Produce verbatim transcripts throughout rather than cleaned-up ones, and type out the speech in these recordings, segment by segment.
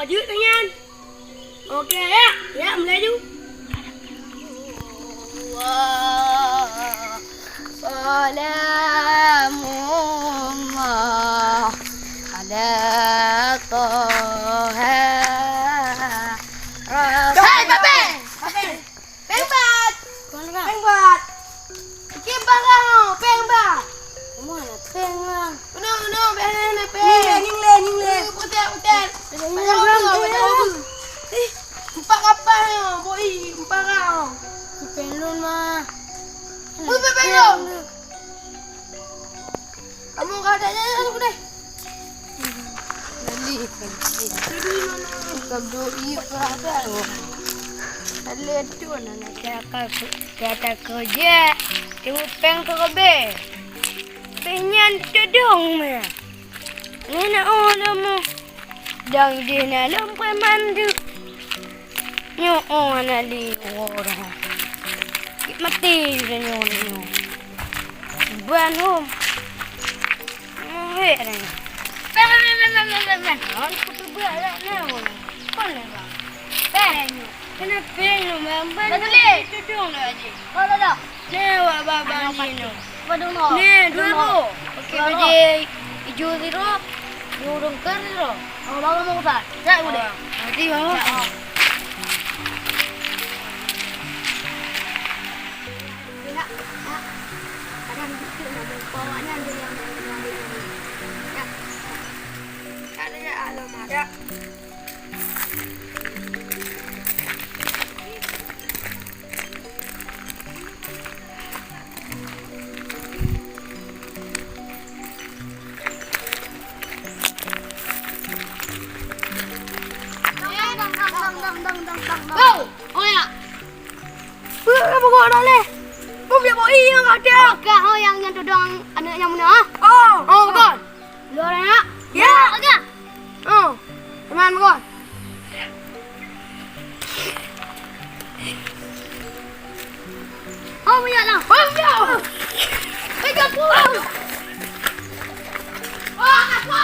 Lanjut nyan. Oke, ya. Ya, melaju. Salamullah ala Toha. Hei, Babe! Babe! Péng bat! Péng bat! Kiban kah, péng bat! Mana péng, Bang? Unoe, unoe, péng, péng. Nying lé, nying lé, nying lé. Putéh, putéh. Nying lé, nying lé. Ih, empat kapal nyoe, boi, empat kapal. Péng lôn, Ma. Bui, péng, péng lôn. Kamu ka ada nyan aku deh. Lali, lali. Ka doi, ka ada. Lali tu na, na cakap, cakap kerja. Tengok péng tu ke be. Be nyan tudong meh. Ni na oh lama. Dang jih na lom preman tu. Nyoe, oh, hana lé uroe dah. Gét maté dah nyoe, nyoe. Ban hom. Muhek dah nyoe. Ban, ban, ban, ban, ban, ban, ban. Kon kutu beurah dak na, kon. Kon lé, Bang. Ban nyoe. Kenapa nyoe, Bang? Ban dah boleh. Tudong dah, Haji. Kon dah dah. Nyoe, wak babah jinoe. Apa dulu? Nyoe, dua ribu. Oke, bajèe ijo siro, ijo dongker siro. Oh, bang mau besar. Cak udah. Nanti mau. Cak, oh. Nak, nak. Kadang dikit nak bawa awaknyan dia yang, yang, yang, yang. Cak. Cak dia, alamat. Cak. Ho, ho ya. Peue ka peubuet dah lé? Peue biak boi nyang ka ada? Oh, ka ho nyang, nyang tudong aneuk nyang meunan, ha? Oh. Oh, bukan. Dua orang, ya? Ya. Dua orang, ya? Oh, teman, bukan. Oh, banyak lah. Oh, banyak. Eh, kapur. Oh, kapur.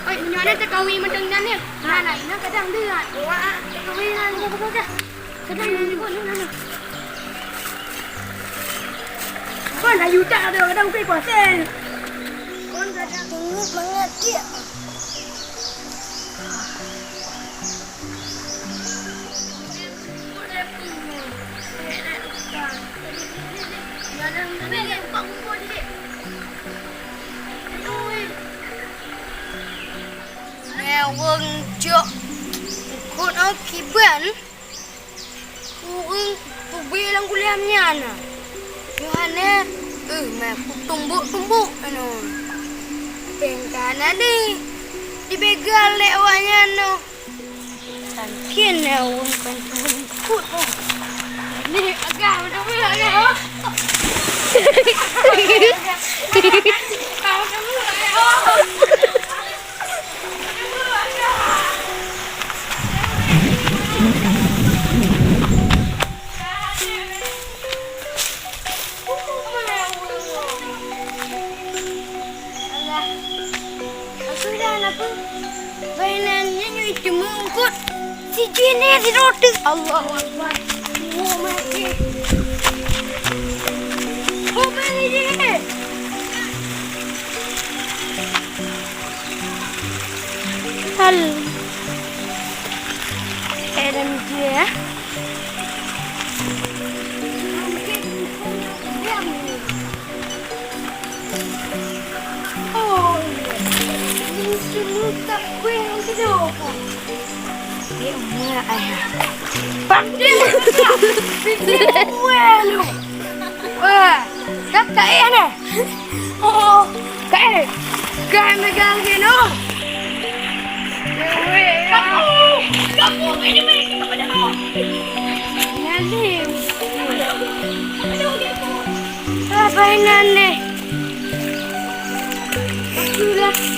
Hai, meunyoe na teukawi mantong nyan nyoe. Na, na, na kadang deuh. Wah, teukawi na, na, na, na. Kadang deuh, na, na. Kon ayu tak ada, kadang ukui kuasa. Kon kadang tengok mangat dia. Meuweueng jok eungkôt kiban ureueng tubé lam gulam nyan na. Yohane, eh, meukutumbok-tumbok anu. Péng ka na di, dibegal lé awaknyan nyoe. Sangkén na ureueng bantu likot, oh. Ni agak beutôi agak, oh. Alah. Aku dah nak pun. Mainan ni nyui teumungkut. Si jin ni si rotek. Allahu Akbar. Oh, mati. Oh, mati. Hal. Eh, dan dia. Oh, iya. Ini semua tak kue yang kedua. Dia umur ayah. Pak dia. Dia umur lu. Wah, dah tak eh dah. Oh, kae. Kae megang dia noh. Kamu, kamu ini main kita pada awak. Nanti. Apa ini nih? Sudah.